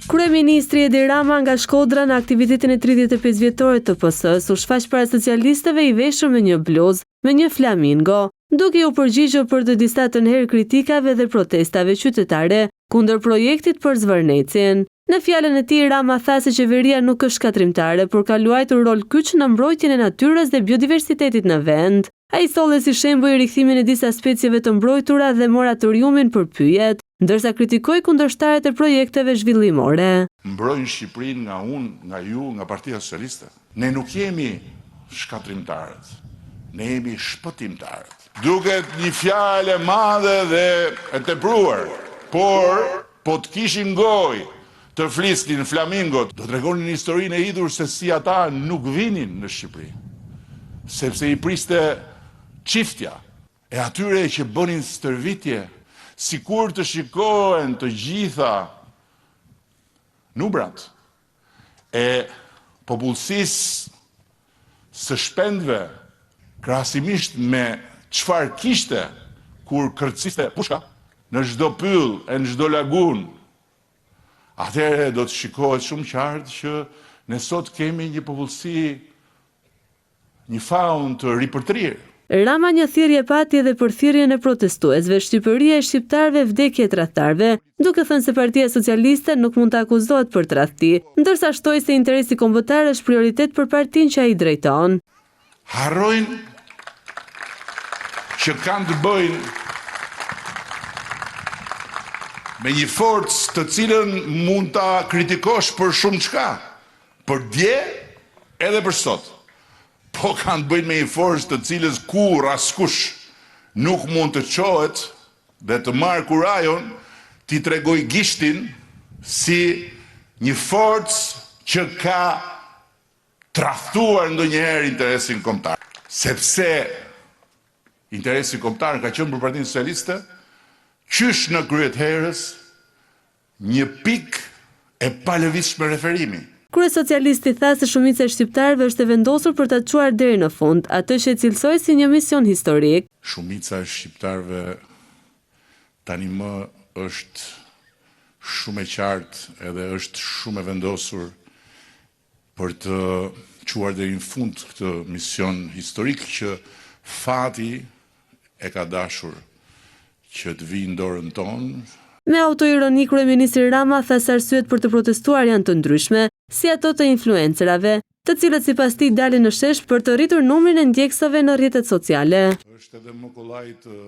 Kryeministri Edi Rama nga Shkodra në aktivitetin e 35 vjetorit të PS-së u shfaq para socialistëve i veshur me një bluzë, me një flamingo, duke iu përgjigjur për të disatën herë kritikave dhe protestave qytetare kundër projektit për Zvërnecin. Në fjalën e tij, Rama tha se qeveria nuk është shkatërrimtare, por ka luajtur rol kyç në mbrojtjen e natyrës dhe biodiversitetit në vend. Ai solli si shembuj rikthimin e disa specieve të mbrojtura dhe moratoriumin për pyjet, ndërsa kritikoi kundërshtarët e projekteve zhvillimore. Mbrojnë Shqipërinë nga unë, nga ju, nga Partia Socialiste. Ne nuk jemi shkatërrimtarët, ne jemi shpëtimtarët. Duket një fjalë e madhe dhe e tepruar, por po të kishin gojë të flisnin flamingot, do tregonin historinë e hidhur se si ata nuk vinin në Shqipëri, sepse i priste çiftja e atyre që bënin stërvitje, sikur të shikohen të gjitha numrat e popullsisë së shpendëve krahasimisht me çfarë kishte kur kërciste pushka në çdo pyll e në çdo lagunë Atëherë do të shikohet shumë qartë që ne sot kemi një popullsi, një faunë të ripërtrirë. Rama një thirrje pati edhe për thirrjen e protestuesve Shqipëria e shqiptarëve vdekje tradhtarëve, duke thënë se Partia Socialiste nuk mund të akuzohet për tradhti, ndërsa shtoi se interesi kombëtar është prioritet për partinë që ai drejton. Harrojnë që kanë të bëjnë me një forcë të cilën mund ta kritikosh për shumëçka, për dje edhe për sot. Po kanë të bëjnë me një forcë të cilës kurrë askush nuk mund të çohet dhe të marrë kurajon t'i tregojë gishtin si një forcë që ka tradhtuar ndonjëherë interesin kombëtar. Sepse interesi kombëtar ka qenë për Partinë Socialiste qysh në krye të herës një pikë e palëvizshme referimi. Kryesocialisti tha se shumica e shqiptarëve është e vendosur për ta çuar deri në fund atë që e cilësoi si një mision historik. Shumica e shqiptarëve tani më është shumë e qartë edhe është shumë e vendosur për të çuar deri në fund këtë mision historik që fati e ka dashur që të vijë në dorën tonë. Me autoironi kryeministri Rama tha se arsyet për të protestuar janë të ndryshme, si ato të influencerave, të cilët sipas tij dalin në shesh për të rritur numrin e ndjekësve në rrjetet sociale. Është edhe më kollaj të.